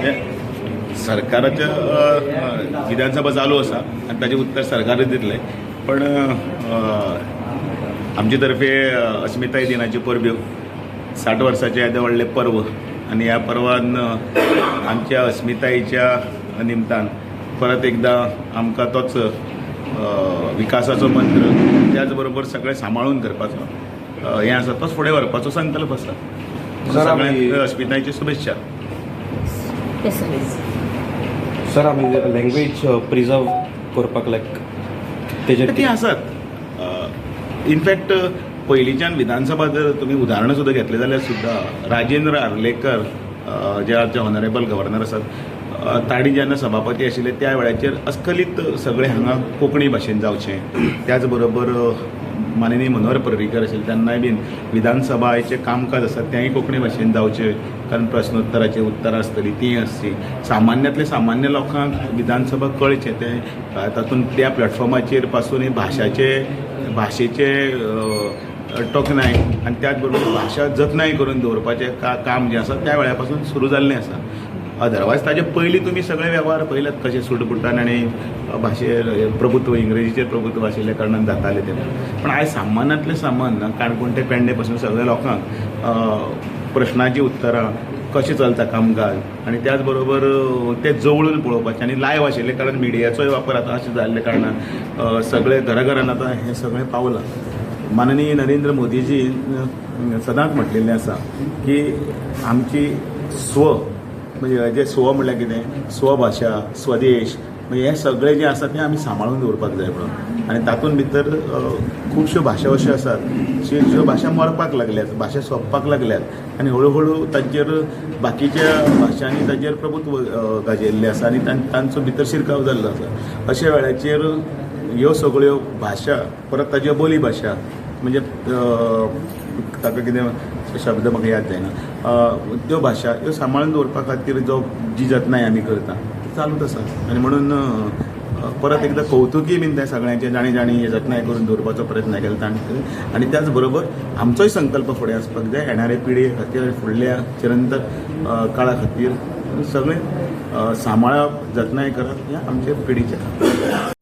म्हणजे सरकाराच्या विधानसभा चालू आसा आनी ताजें उत्तर सरकारच दितलें. पण आमचे तर्फे अस्मिताय दिनाच्यो परब्यो, 60 वर्साचें येदें व्हडलें पर्व आनी ह्या पर्वान आमच्या अस्मितायेच्या निमतान परत एकदां आमकां तोच विकासाचो मंत्र, त्याच बरोबर सगळें सांबाळून करपाचो हें आसा, तोच फुडें व्हरपाचो संकल्प आसा. सर, आमी सगळ्यांक अस्मितायेच्यो शुभेच्छा. Yes sir. सर, आमी लँग्वेज प्रिजर्व करपाक लायक तेजेर ती आसात. इनफॅक्ट पयलींच्यान विधानसभा जर तुमी उदाहरणां सुद्दां घेतलें जाल्यार सुद्दां राजेंद्र आर्लेकर जे आमचे ऑनरेबल गव्हर्नर आसात, तांणी जेन्ना सभापती आशिल्ले त्या वेळाचेर अस्खलीत सगळें हांगा कोंकणी भाशेन जावचें. त्याच बरोबर माननीय मनोहर पर्रीकर आशिल्ले तेन्नाय बीन विधानसभाचें कामकाज आसा तेंय कोंकणी भाशेन जावचें, कारण प्रश्नोत्तराचीं उत्तरां आसतलीं तीं आसची, सामान्यांतले सामान्य लोकांक विधानसभा कळचें तें तातूंत त्या प्लॅटफॉर्माचेर पासून भाशेचे टोकनाय आनी त्याच बरोबर भाशा जतनाय करून दवरपाचें काम जें आसा त्या वेळा पासून सुरू जाल्लें आसा. अदरवायज ताजे पयलीं तुमी सगळे वेव्हार पळयल्यात कशे सुटबुटान आनी भाशेर प्रभुत्व, इंग्रेजीचेर प्रभुत्व आशिल्ल्या कारणान जातालें तें. पण आयज सामान्यांतलें सामान्य काणकोण ते पेडणे पासून सगळ्या लोकांक प्रश्नाचीं उत्तरां कशें चलता कामकाज आनी त्याच बरोबर तें जवळून पळोवपाचें आनी लायव आशिल्ले कारणान मिडियाचोय वापर आतां अशें जाल्ले कारणान सगळे घराघरान आतां हें सगळें पावलां. माननीय नरेंद्र मोदीजी सदांच म्हटलेलें आसा की आमची स्व म्हणजे जे स्व म्हणल्यार कितें, स्वभाशा, स्वदेश, म्हणजे हें सगळें जें आसा तें आमी सांबाळून दवरपाक जाय म्हणून. आनी तातूंत भितर खुबश्यो भाशा अश्यो आसात ज्यो भाशा मरपाक लागल्यात, भाशा सोंपपाक लागल्यात आनी हळू हळू तांचेर बाकीच्या भाशांनी तांचेर प्रभुत्व गाजयल्लें आसा आनी तांचो भितर शिरकाव जाल्लो आसा. अशा वेळाचेर ह्यो सगळ्यो भाशा परत ताज्यो बोली भाशा म्हणजे ताका कितें शब्द म्हाका याद जायना, त्यो भाशा ह्यो सांबाळून दवरपा खातीर जो जी जतनाय आमी करता ती चालूच आसा. आनी म्हणून परत एकदां कौतुकी बीन त्या सगळ्यांचे जाणी जाणी हे जतनाय करून दवरपाचो प्रयत्न केला तांणी. आनी त्याच बरोबर आमचोय संकल्प फुडें आसपाक जाय, येणारे पिळगे खातीर, फुडल्या चिरंतर काळा खातीर सगळें सांबाळप, जतनाय करप हें आमचे पिढीचें काम.